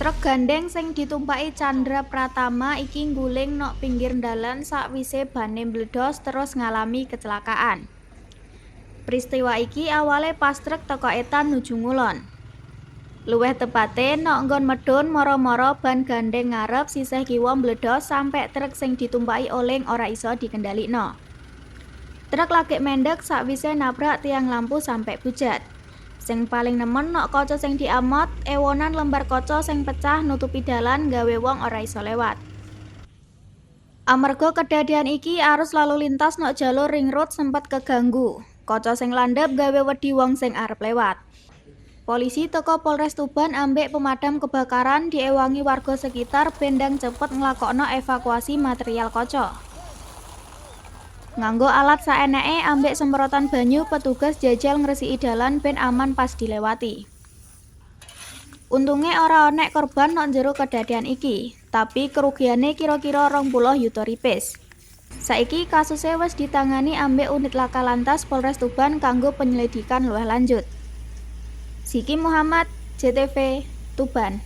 Truk gandeng sing ditumpaki Chandra Pratama iki ngguling nok pinggir dalan sakwise bane mbledos terus ngalami kecelakaan. Peristiwa iki awale pas truk teko etan nuju ngulon. Luwih tepate nok nggon medhun, moro-moro ban gandeng ngarep sisih kiwa mbledos sampe truk sing ditumpaki oleng ora iso dikendalikno. Truk lagi mendek sakwise nabrak tiang lampu sampe bujat. Sing paling nemen nok kaca sing diamot, ewonan lembar kaca sing pecah nutupi dalan, gawe wong ora iso lewat. Amarga kedadian iki, arus lalu lintas nok jalur ring road sempet keganggu. Kaca sing landhep gawe wedi wong sing arep lewat. Polisi teko Polres Tuban ambek pemadam kebakaran diewangi warga sekitar ben ndang cepet nglakokno evakuasi material kaca. Nganggo alat saeneke ambek semprotan banyu, petugas jajal ngresiki dalan ben aman pas dilewati. Untunge ora onek korban nok jero kedadian iki, tapi kerugiane kira-kira 20 yuta ripis. Saiki kasuse wis ditangani ambek unit laka lantas Polres Tuban kanggo penyelidikan luwih lanjut. Siki Muhammad, JTV, Tuban.